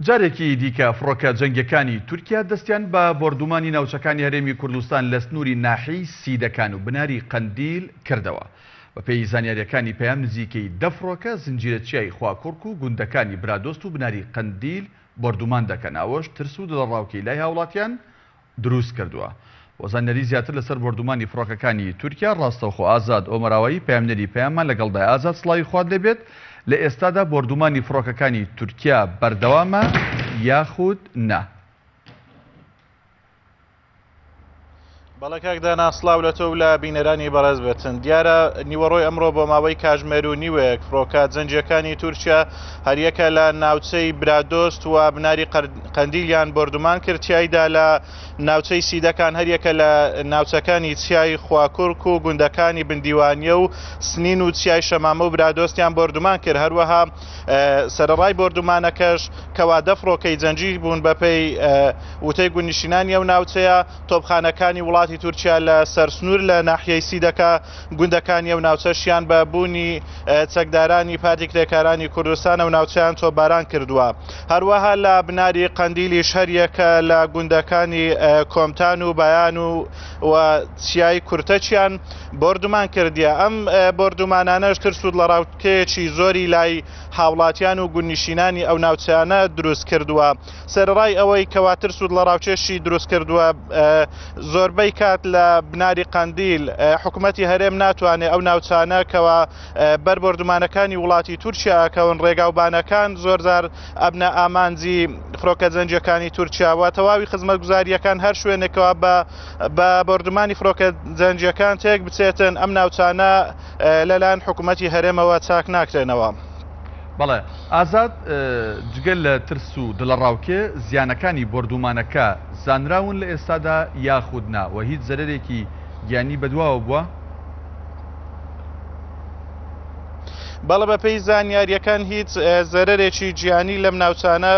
جارێکی دیکە فڕۆکە جەنگیەکانی تورکیا دەستیان بە بۆردومانی ناوچەکانی هەرێمی کوردستان لە سنووری ناحیەی سیدەکان و بناری قەندیل کردەوە. بەپێی زانیارییەکانی پەیام نزیکەی دە فڕۆکە زنجیرە چیای خواکوڕک و گوندەکانی برادۆست و بناری قەندیل بۆردومان دەکەن، ئەوەش ترس و دڵەڕاوکێی لای هاوڵاتیان دروست کردووە. بۆ زانیاری زیاتر لەسەر بۆردومانی فڕۆکەکانی تورکیا ڕاستەوخۆ ئازاد ئۆمەراوایی پەیامنێری پەیاممان لەگەڵدایە. ئازاد سڵاوی خوات لێبێت، لە ئێستادا بۆردومانی فڕۆکەکانی تورکیا بەردەوامە یاخود نا؟ بەڵێ کاک دانا سڵاو لە تۆ و لە بینەرانی بەڕێز بێتن. دیارە نیوەڕۆی ئەمڕۆ بۆ ماوەی کاژمێر و نیوەیەک فڕۆکە جەنگییەکانی تورکیا هەریەکە لە ناوچەی برادۆست و بناری قەندیلیان بۆردومان کرد، تیایدا لە ناوچەی سیدەکان هەریەکە لە ناوچەکانی چیای خواکورک و گوندەکانی بندیوانیە و سنین و چیای شەمامە و برادۆستیان بۆردومان کرد. هەروەها سەرەڕای بۆردومانەکەش کەوا دە فڕۆکەی جەنگی بوون بەپێی وتەی گوندنشینانی ئەو ناوچەیە، تۆپخانەکانی وڵاتی تورکیا لە سەرسنوور لە ناحیەی سیدەکە گوندەکانی ئەو ناوچەشیان بە بوونی چەکدارانی پارتی کرێکارانی کوردستان ئەو ناوچەیان تۆپباران کردووە. هەروەها لە بناری قەندیلیش هەریەکە لە گوندەکانی کۆمتان و بایان و و چیای کورتەچیان بۆردومان کردیە. ئەم بۆردومانانەش ترس و دڵەڕاوکێیەکی زۆری لای هاوڵاتیان و گوندنشینانی ئەو ناوچانە دروست کردووە. سەرەڕای ئەوەی کەوا ترس و دڵەڕاوکێشی دروست کردووە، زۆربەی کات لە بناری قەندیل حکومەتی هەرێم ناتوانێت ئەو ناوچانە کەوا بەر بۆردومانەکانی وڵاتی تورکیا ئەکەون، ڕێگاوبانەکان زۆرجار ئەبنە ئامانجی فڕۆکە جەنگیەکانی تورکیا و تەواوی خزمەتگوزارییەکان هەر شوێنێکەوە بە بە بۆردومانی فڕۆکە جەنگیەکان تێک بچێتن، ئەم ناوچانە لەلایەن حکومەتی هەرێمەوە چاک ناکرێنەوە. بەڵێ ئازاد، جگە لە ترس و دڵەڕاوکێ، زیانەکانی بۆردوومانەکە زانراون لە ئێستادا یاخود نا و هیچ زەرەرێکی گیانی بەدواوە بووە؟ بەڵێ بەپێی زانیارییەکان هیچ زەرەرێکی گیانی لەم ناوچانە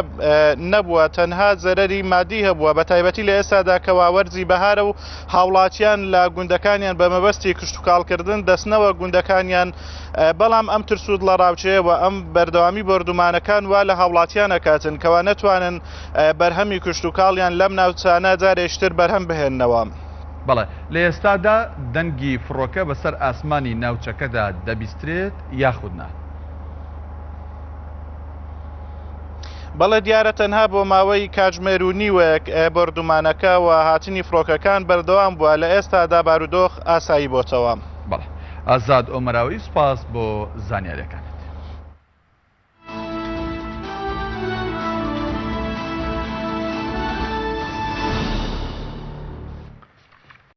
نەبووە، تەنها زەرەری مادی هەبووە، بەتایبەتی لە ئێستادا کەوا وەرزی بەهارە و هاوڵاتیان لە گوندەکانیان بە مەبەستی کشتوکاڵکردن دەچنەوە گوندەکانیان، بەڵام ئەم ترس و دڵەڕاوکێ و ئەم بەردەوامی بۆردومانەکان وا لە هاوڵاتیان ئەکاتن کەوا نەتوانن بەرهەمی کشتوکاڵیان لەم ناوچانە جارێکتر بەرهەم بهێننەوە. بەڵێ، لە ئێستادا دەنگی فڕۆکە بەسەر ئاسمانی ناوچەکەدا دەبیسترێت یاخود نا؟ بەڵێ دیارە تەنها بۆ ماوەی کاتژمێر و نیوەیەک بۆردومانەکە و هاتنی فڕۆکەکان بەردەوام بووە، لە ئێستادا بارودۆخ ئاسایی بۆتەوە. بەڵێ ئازاد ئۆمەراوی سوپاس بۆ زانیاریەکان.